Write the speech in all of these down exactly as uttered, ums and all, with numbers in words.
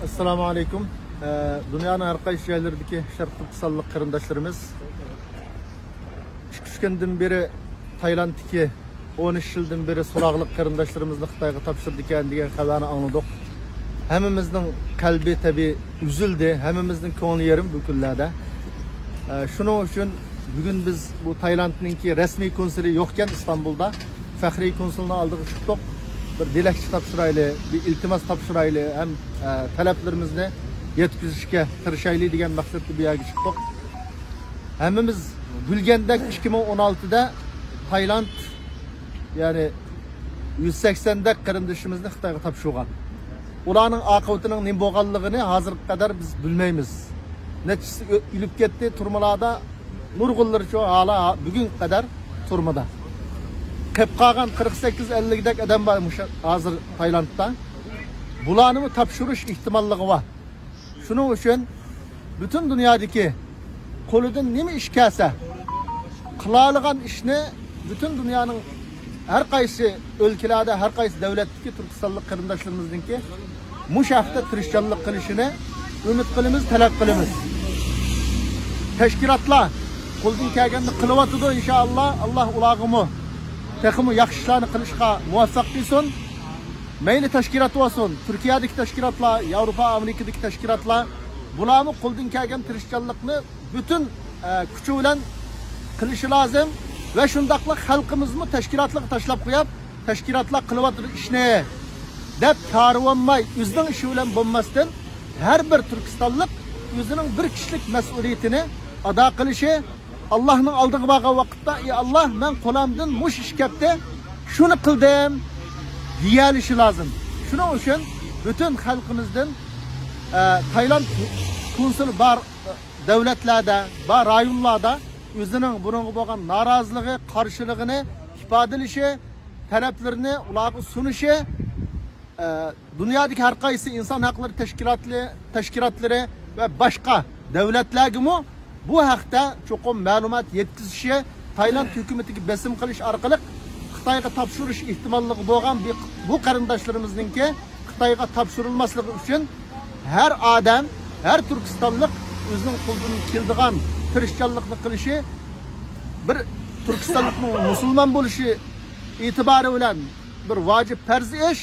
ئەسسالامۇ ئەلەيكۇم. ئە، دۇنيانىڭ ھەر قايسى جايلىرىدىكى شەرقىي تۈركىستانلىق قېرىنداشلىرىمىز ئىككى ئۈچ كۈندىن بېرى تايلاندتىكى، ئون ئۈچ يىلدىن بېرى سوراقلىق قېرىنداشلىرىمىزنى خىتايغا تاپشۇرىدىكەن دېگەن خەۋەرنى ئاڭلىدۇق. ھەممىمىزنىڭ قەلبى تەبىئىي ئۈزۈلدى، ھەممىمىزنىڭ كۆڭلى يېرىم بۇ كۈنلەردە. ئە، شۇنىڭ ئۈچۈن بۈگۈن بىز بۇ تايلاندنىڭكى رەسمىي كونسۇلى يوقكەن ئىستانبۇلدا، فەخرىي كونسۇلنىڭ ئالدىغا چىقتۇق. بىر دىلەكچە تاپشۇرايلى، بىر ئىلتىماس تاپشۇرايلى ھەم، ئە، تەلەپلىرىمىزنى يەتكۈزۈشكە تىرىشايلى دېگەن مەقسەتتە بۇ يەرگە چىقتۇق. ھەممىمىز بىلگەندەك، ئىككى مىڭ ئون ئالتىدە تايلاند، يەنى يۈز سەكسەندەك قېرىندىشىمىزنى خىتايغا تاپشۇرغان. ئۇلارنىڭ ئاقىۋىتىنىڭ نېمە بولغانلىقىنى ھازىرغا قەدەر بىز بىلمەيمىز. نەچچىسى ئۆ-، ئۆلۈپ كەتتى، تۈرمىلاردا نۇرغۇنلىرىچۇ ھالا بۈگۈنگە قەدەر تۈرمىدە. قېلىپ قالغان قىرىق سەككىز ئەللىكدەك ئادەم بار مۇشۇ ھازىر تايلاندتا. بۇلارنىمۇ تاپشۇرۇش ئېھتىماللىقى بار. شۇنىڭ ئۈچۈن پۈتۈن دۇنيادىكى قولىدىن نېمە ئىش كەلسە، قىلالىغان ئىشنى پۈتۈن دۇنيانىڭ ھەر قايسى ئۆلكىلەردە، ھەر قايسى دۆلەتتىكى تۈركىستانلىق قېرىنداشلىرىمىزنىڭكى مۇشۇ ھەقتە تىرىشچانلىق قىلىشىنى ئۈمىد قىلىمىز، تەلەپ قىلىمىز. تەشكىلاتلار قولىدىن كەلگەننى قىلىۋاتىدۇ، ئىنشائاللا، ئاللا ئۇلارغىمۇ تېخىمۇ ياخشى ئىشلارنى قىلىشقا مۇۋەپپەق قىلسۇن. مەيلى تەشكىلات بولسۇن، تۈركىيەدىكى تەشكىلاتلار، ياۋروپا، ئامېرىكىدىكى تەشكىلاتلار، بۇلارمۇ قولىدىن كەلگەن تىرىشچانلىقنى پۈتۈن، ئە، كۈچى بىلەن قىلىشى لازىم. ۋە شۇنداقلا خەلقىمىزمۇ تەشكىلاتلارغا تاشلاپ قويۇپ، تەشكىلاتلار قىلىۋاتىدۇ ئىشنى دەپ كارى بولماي، ئۆزىنىڭ ئىشى بىلەن بولماستىن، ھەر بىر تۈركىستانلىق ئۆزىنىڭ بىر كىشىلىك مەسئۇلىيىتىنى ئادا قىلىشى، ئاللانىڭ ئالدىغا بارغان ۋاقىتتا، ئى ئاللا، مەن قولۇمدىن مۇشۇ ئىش كەپتۇ، شۇنى قىلدىم، دېيەلىشى لازىم. شۇنىڭ ئۈچۈن پۈتۈن خەلقىمىزدىن، ئە، تايلاند كونسۇلى بار دۆلەتلەردە، بار رايونلاردا ئۆزىنىڭ بۇنىڭغا بولغان نارازىلىقى، قارشىلىقىنى ئىپادىلىشى، تەلەپلىرىنى ئۇلارغا سۇنۇشى، ئە، دۇنيادىكى ھەر قايسى ئىنسان ھەقلىرى تەشكىلاتلى-، تەشكىلاتلىرى ۋە باشقا دۆلەتلەرگىمۇ بۇ ھەقتە چوقۇم مەلۇمات يەتكۈزۈشى، تايلاند ھۆكۈمىتىگە بېسىم قىلىش ئارقىلىق خىتايغا تاپشۇرۇش ئېھتىماللىقى بولغان بۇ، بۇ قېرىنداشلىرىمىزنىڭكى خىتايغا تاپشۇرۇلماسلىقى ئۈچۈن ھەر ئادەم، ھەر تۈركىستانلىق ئۆزىنىڭ قولىدىن كېلىدىغان تىرىشچانلىقنى قىلىشى، بىر تۈركىستانلىقنىڭ مۇسۇلمان بولۇشى ئېتىبارى بىلەن بىر ۋاجىپ پەرز ئىش.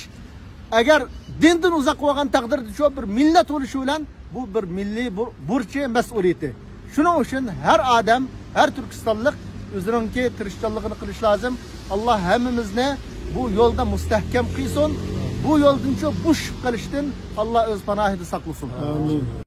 ئەگەر دىندىن ئۇزاق بولغان تەقدىردىچۇ، بىر مىللەت بولۇشى بىلەن بۇ بىر مىللىي بۇ-، بۇرچى، مەسئۇلىيىتى. شۇنىڭ ئۈچۈن ھەر ئادەم، ھەر تۈركىستانلىق ئۆزىنىڭكى تىرىشچانلىقىنى قىلىشى لازىم. ئاللا ھەممىمىزنى بۇ يولدا مۇستەھكەم قىلسۇن. بۇ يولدىنچۇ بوشىشىپ قېلىشتىن ئاللا ئۆز پاناھىدا ساقلىسۇن. ئامىن.